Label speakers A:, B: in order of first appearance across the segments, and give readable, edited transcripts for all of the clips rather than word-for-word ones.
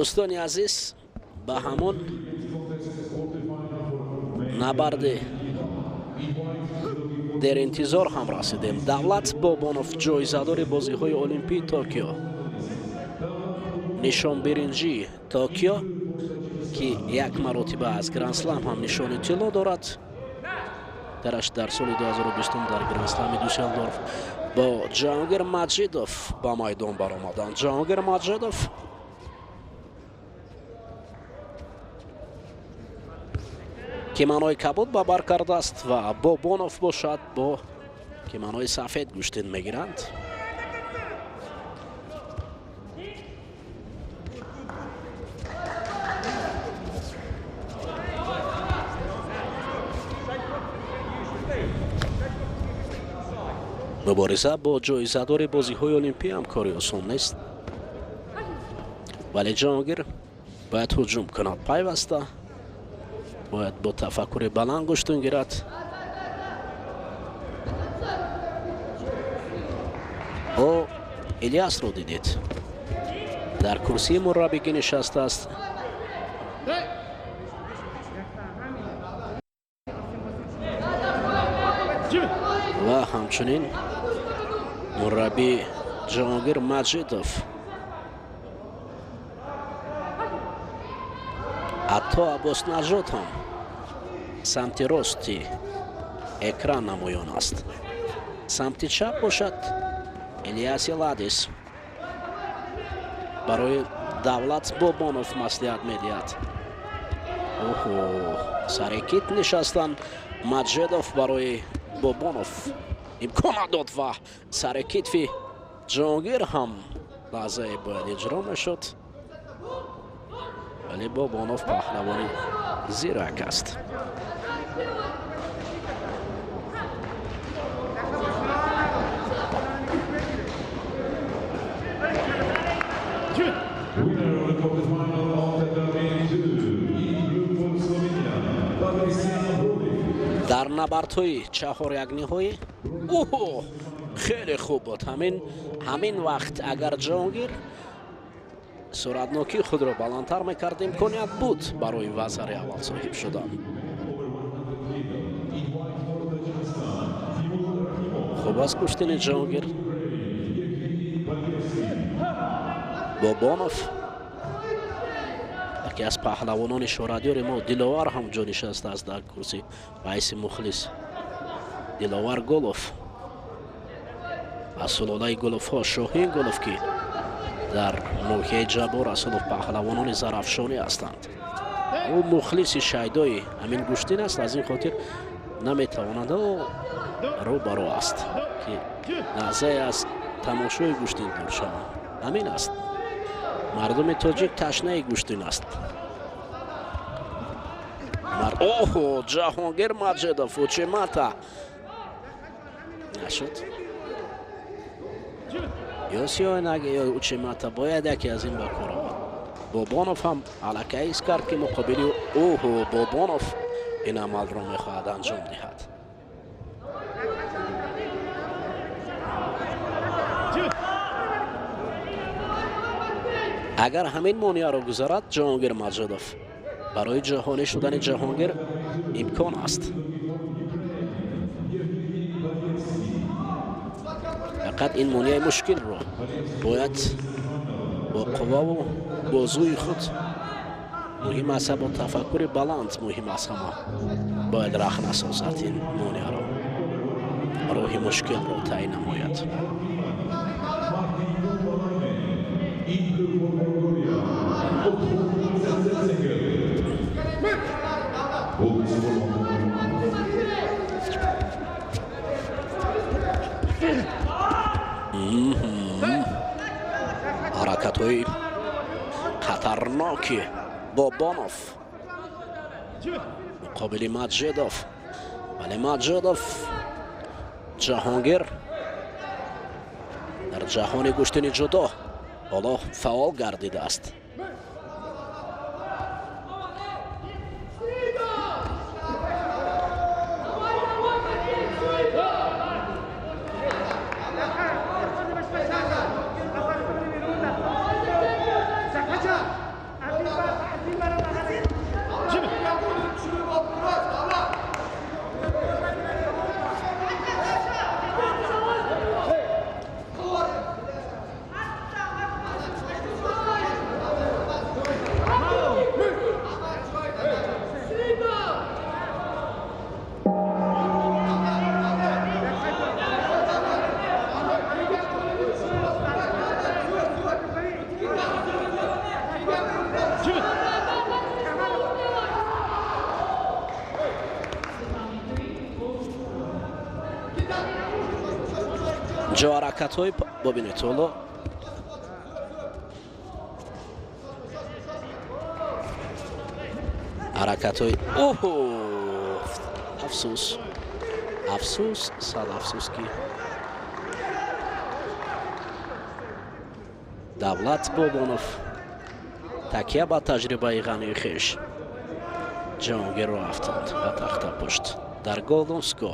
A: Дӯстони азиз, ба ҳамон набарди деринтизор ҳам расидем. Давлат Бобонов, ҷоизадори бозиҳои Олимпии Токио, нишонбиринҷии Токио, ки як маротиба аз Грандслам ҳам нишони тилло дорад, дараш дар соли 2020 дар Грандслами Дюсселдорф, бо Ҷаҳонгир Маҷидов ба майдон баромаданд. Ҷаҳонгир Маҷидов киманои кабуд ба бар кардааст ва Бобонов бошад, бо киманои сафед гӯштин мегиранд. Мубориза бо ҷоизадори бозиҳои Олимпӣ ҳам кори осон нест, вале Ҷаҳонгир бояд ҳуҷум кунад пайваста, бояд бо тафаккури баланд гӯштун гирад. Ӯ Ильясро дидед, дар курсии мураббигӣ нишастааст. Ва ҳамчунин мураббӣ Ҷаҳонгир Маҷидов Ато Аббоснаҷод ҳам самти рости экран намоён аст. Самти чап бошад, Ильяси Ладис барои Давлат Бобонов маслиҳат медиҳад. Оҳо, сари кит нишастан Маҷидов барои Бобонов имкон надод ва сари китфи Ҷаҳонгир ҳам лаҳзае бояд иҷро мешуд, вале Бобонов паҳлавони зирак аст. Дар набардҳои чаҳорякниҳоӣ оҳо, хеле хуб буд. Ҳамин вақт агар Ҷаҳонгир суратнокии худро баландтар мекард, имконият буд барои вазари аввал соҳиб шудан. Хуб аст гӯштини Ҷаҳонгир. Бобонов яке аз паҳлавонони шӯҳратёри мо, Диловар ҳам ҷо нишастааст дар курси раиси мухлис. Диловар Голов аз сулолаи Головҳо, Шоҳин Голов, ки дар ноҳияи Ҷаббор Расулов паҳлавонони зарафшонӣ ҳастанд. Ӯ мухлиси шайдои ҳамин гӯштин аст, аз ин хотир наметавонад, ӯ рӯ ба рӯ аст, ки лаҳзае аз тамошои гӯштин дур шаванд. Ҳамин аст, мардуми тоҷик ташнаи гӯштин аст. Оҳо, Ҷаҳонгир Маҷидов учимата нашуд, ё сиёнаги, ё учимата, бояд яке аз ин ба кор омад. Бобонов ҳам аллакай ҳис кард, ки муқобили оҳо, Бобонов ин амалро мехоҳад анҷом диҳад. Агар ҳамин монеаро гузарад Ҷаҳонгир Маҷидов, барои ҷаҳонӣ шудани Ҷаҳонгир имкон аст. Фақат ин монеаи мушкилро бояд бо қувваву бозуи худ, муҳим аст, бо тафаккури баланд, муҳим аст ҳама, бояд рах насозад ин монеаро, роҳи мушкилро тай намояд. Ҳаракатҳои хатарноки Бобонов муқобили Маҷидов, вале Маҷидов Ҷаҳонгир дар ҷаҳони гӯштини ҷудо ҳоло фаъол гардидааст. Инҷо ҳаракатҳои, бубинед, ҳоло ҳаракатҳои, оҳо, афсӯс, афсӯс, сад афсӯс, ки Давлат Бобонов такя ба таҷрибаи ғании хеш Ҷаҳонгирро афтонд ба тахтапушт дар Голдонско.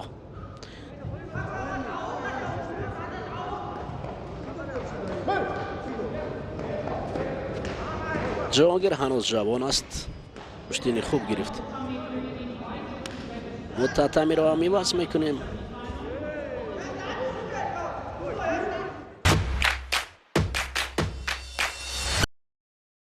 A: Ҷаҳонгир ҳанӯз ҷавон аст, гӯштини хуб гирифт. Мо татамиро ҳам иваз мекунем.